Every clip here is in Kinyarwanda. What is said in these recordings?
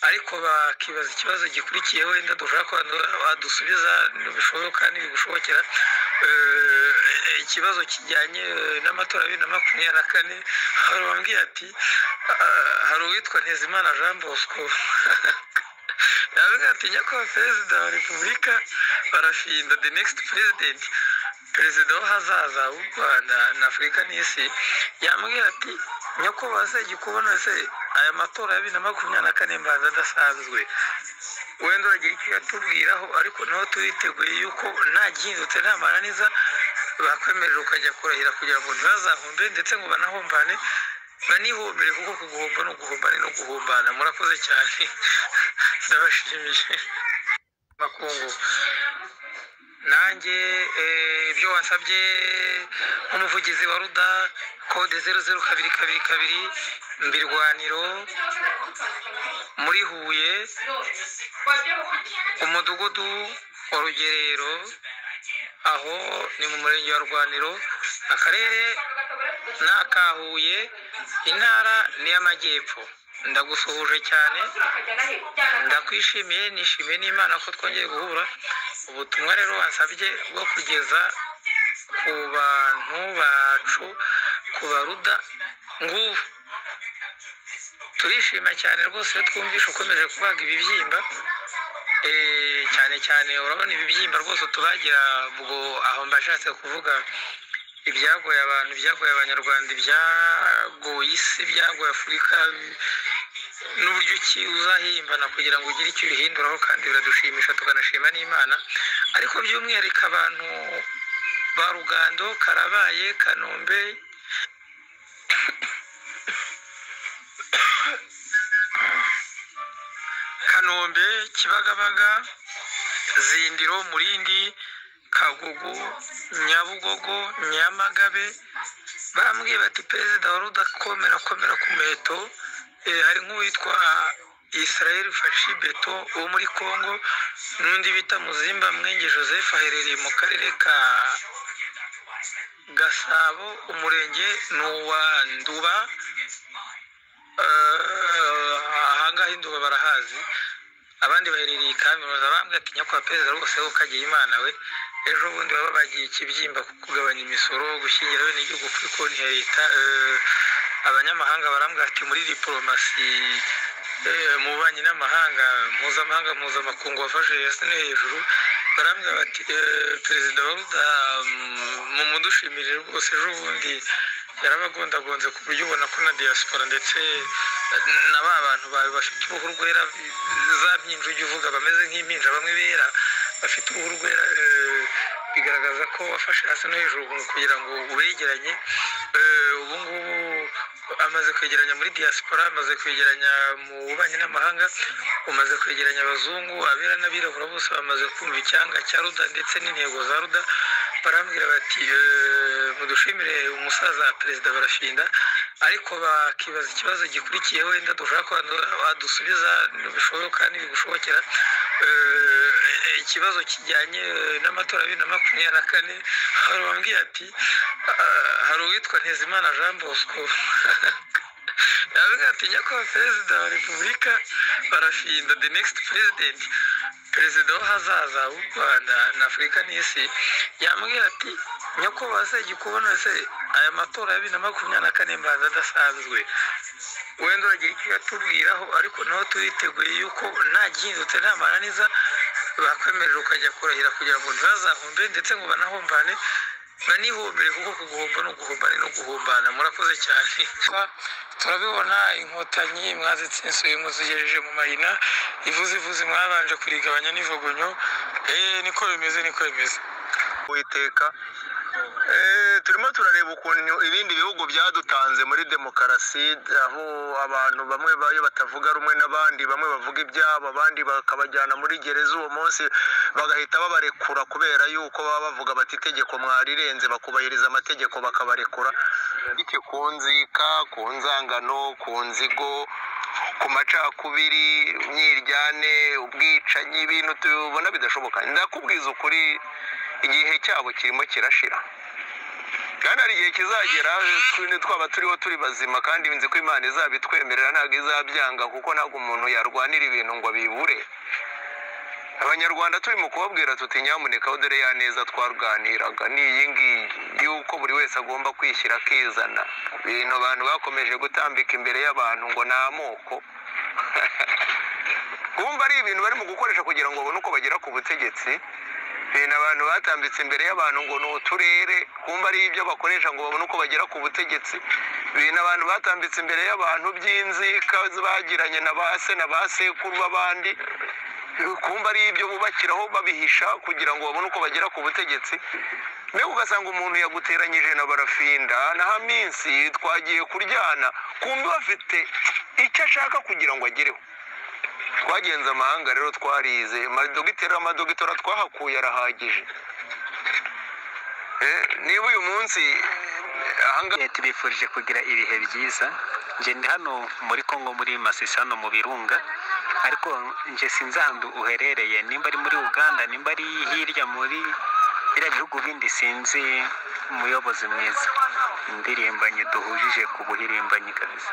Ariko bakibaza ikibazo gikurikiye, wenda dushaka ko wadusubiza bishoboka ntibigushobokera, ikibazo kijyanye n'amatora ya 2024. Hari uwambwiye ati hari uwitwa Ntezimana Jean Bosco, yavuga ati: "Nyakubahwa Perezida wa Repubulika Barafinda, the next president, perezida w'ahazaza w'u Rwanda na Afurika n'isi," yambwira ati: "Nyakubahwa Segikubona se, aya matora ya 2024 mbanza adasanzwe, wenda uragira icyo uyatubwiraho, ariko naho turiteguye yuko nta gihindutse, nta mananiza, bakwemerera ukajya kurahira kugira ngo ntibazahombe, ndetse ngo banahombane banihombere, kuko kuguhomba ni uguhombana no guhombana." Murakoze cyane, ndabashimiye. Makungu, nanjye ibyo wasabye nk'umuvugizi wa Ruda, code 00222, Mbirwaniro muri Huye, umudugudu wa Rugerero, aho ni mu murenge wa Rwaniro, akarere ni aka Huye, intara ni iy'Amajyepfo. Ndagusuhuje cyane, ndakwishimiye, nishimiye n'Imana ko twongeye guhura. Ubutumwa rero wasabye bwo kugeza ku bantu bacu, ku Baruda, ngubu turishima cyane rwose iyo twumvishe ukomeje kubaga ibibyimba. Cyane cyane urabona ibibyimba rwose tubagira, ubwo aho mbashatse kuvuga ibyagoye abantu, ibyagoye Abanyarwanda, ibyagoye isi, ibyagoye Afurika, n'uburyo ki uzahimbana kugira ngo ugire icyo ubihinduraho, kandi biradushimisha tukanashima n'Imana. Ariko by'umwihariko abantu ba Rugando, Karabaye, Kanombe, Kanombe, Kibagabaga, Zindiro, Murindi, Kagugu, Nyabugogo, Nyamagabe, bambwiye bati: "Perezida wa Rudakomera, komera ku muheto." Hari nk'uwitwa Israel Fashi Beto wo muri Congo, n'undi bita Muzimba Mwenge Joseph, aherereye mu karere ka Gasabo, umurenge ni uwa Nduba. Ahangaha Induba barahazi. Abandi baherereye i Kaminuza. Bambwiye ati: "Nyakubahwa perezida rwose, wowe ukagira Imana we, ejo bundi baba bagiye ikibyimba ku kugabanya imisoro, gushyingira abenegihugu kuri konti ya leta." Abanyamahanga barambwira ati muri diporomasi, mu bubanyi n'amahanga mpuzamahanga, mpuzamakungu, wafashe hasi no hejuru. Barambwira bati: "Perezida wa Ruda, mumudushimire rwose, ejo bundi yarabagondagonze ku buryo ubona ko na diaspora ndetse na ba bantu bawe bafite uruhu rwera, za mpinja ujya uvuga bameze nk'impinja, bamwe bera bafite uruhu rwera, bigaragaza ko wafashe hasi no hejuru kugira ngo ubegeranye." Ubu ngubu amaze kwegeranya muri diaspora, amaze kwegeranya mu bubanyi n'amahanga, umaze kwegeranya abazungu, abera n'abirabura, bose bamaze kumva icyanga cya Ruda ndetse n'intego za Ruda. Barambwira bati: "Mudushimire umusaza perezida Barafinda." Ariko bakibaza ikibazo gikurikiye, wenda dushaka ko wadusubiza bishoboka ntibigushobokera, ikibazo kijyanye n'amatora ya 2024. Hari uwambwiye ati hari uwitwa Ntezimana Jean Bosco, yavuga ati: "Nyakubahwa Perezida wa Repubulika Barafinda, the next president, perezida w'ahazaza w'u Rwanda na Afurika n'isi," yambwira ati: "Nyakubahwa Segikubona se, aya matora ya 2024 mbanza adasanzwe, wenda uragira icyo uyatubwiraho, ariko naho turiteguye yuko nta gihindutse, nta mananiza, bakwemerera ukajya kurahira kugira ngo ntibazahombe, ndetse ngo banahombane banihombere, kuko kuguhomba ni uguhombana no guhombana." Murakoze cyane. Turabibona, Inkotanyi mwazitsinsuye, muzigejeje mu mahina, ivuze ivuze mwabanje kurigabanya n'ivogonyo. Niko bimeze, niko bimeze. Uwiteka, turimo turareba ukuntu ibindi bihugu byadutanze muri demokarasi, aho abantu bamwe bayo batavuga rumwe n'abandi, bamwe bavuga ibyabo, abandi bakabajyana muri gereza, uwo munsi bagahita babarekura kubera yuko baba bavuga bati itegeko mwarirenze, bakubahiriza amategeko bakabarekura. Bityo ku nzika, ku nzangano, ku nzigo, ku macakubiri, imyiryane, ubwicanyi, ibintu tubona bidashoboka. Ndakubwiza ukuri, igihe cyabo kirimo kirashira. Kandi hari igihe kizagera twaba turiho turi bazima, kandi nzi ko Imana izabitwemerera, ntabwo izabyanga, kuko ntabwo umuntu yarwanira ibintu ngo abibure. Abanyarwanda turi mu kubabwira tuti nyamuneka dore ya neza twarwaniraga ni iyi ngiyi, yuko buri wese agomba kwishyira akizana. Ibintu abantu bakomeje gutambika imbere y'abantu ngo ni amoko, kumva ari ibintu barimo gukoresha kugira ngo babone uko bagera ku butegetsi. Ibintu abantu batambitse imbere y'abantu ngo ni uturere, kumva ari ibyo bakoresha ngo babone uko bagera ku butegetsi. Ibintu abantu batambitse imbere y'abantu by'inzika bagiranye na ba se na ba sekuru b'abandi, kumva ari ibyo bubakiraho babihisha kugira ngo babone uko bagera ku butegetsi. Mbega ugasanga umuntu yaguteranyije na Barafinda na Haminsi, twagiye kuryana, kumva bafite icyo ashaka kugira ngo agereho. Twagenze amahanga rero, twarize amadogitora twahakuye arahagije. Niba uyu munsi tubifurije kugira ibihe byiza. Nje ndi hano muri Kongo, muri Masisi, hano mu Birunga, ariko nje sinzi ahantu uherereye, nimba ari muri Uganda, nimba ari hirya muri biriya bihugu bindi, sinzi. Umuyobozi mwiza, indirimbanyi duhujije ku buhirimbanyi kabisa.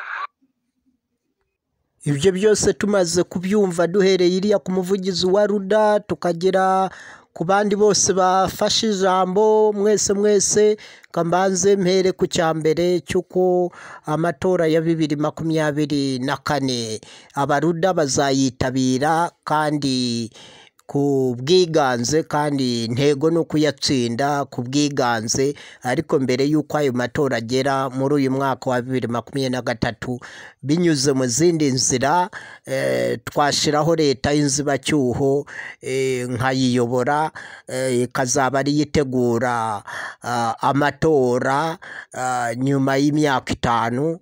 Ibyo byose tumaze kubyumva, duhereye iriya ku muvugizi wa Ruda tukagera ku bandi bose bafashe ijambo, mwese mwese kambanze mpere ku cya mbere cy'uko amatora ya 2024 Abaruda bazayitabira kandi ku bwiganze, kandi intego ni ukuyatsinda ku bwiganze. Ariko mbere y'uko ayo matora agera muri uyu mwaka wa 2023, binyuze mu zindi nzira, twashyiraho leta y'inzibacyuho, nkayiyobora, ikazaba ariyo itegura amatora nyuma y'imyaka 5,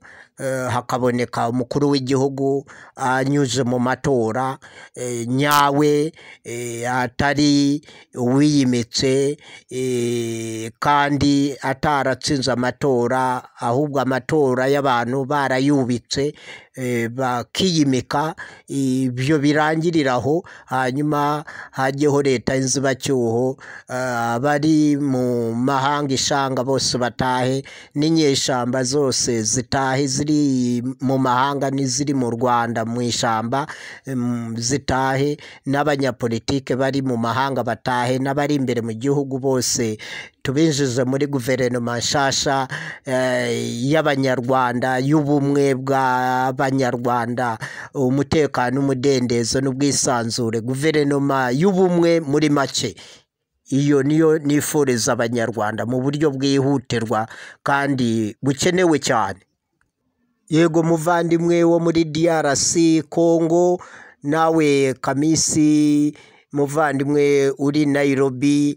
hakaboneka umukuru w'igihugu anyuze mu matora nyawe, atari uwiyimitse, kandi ataratsinze amatora, ahubwo amatora y'abantu barayubitse, bakiyimika. Ibyo birangiriraho, hanyuma hajyeho leta y'inzibacyuho, abari mu mahanga ishanga bose batahe, n'inyeshyamba zose zitahe, ziri mu mahanga n'iziri mu Rwanda mu ishyamba zitahe, n'abanyapolitike bari mu mahanga batahe, n'abari imbere mu gihugu bose tubinjize muri guverinoma nshasha y'Abanyarwanda, y'ubumwe bw'Abanyarwanda, umutekano, umudendezo n'ubwisanzure, guverinoma y'ubumwe muri make. Iyo niyo nifuriza Abanyarwanda mu buryo bwihutirwa kandi bukenewe cyane. Yego muvandimwe wo muri DRC Congo, nawe Kamisi muvandimwe uri Nairobi,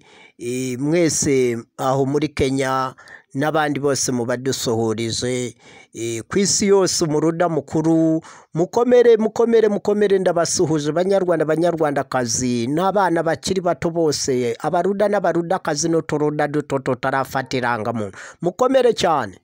mwese aho muri Kenya n'abandi bose mubadusuhurije ku isi yose, umuruda mukuru, mukomere mukomere mukomere, ndabasuhuje Banyarwanda, Banyarwandakazi n'abana bakiri bato bose, Abaruda n'Abarudakazi n'uturuda duto tutarafata irangamuntu, mukomere cyane.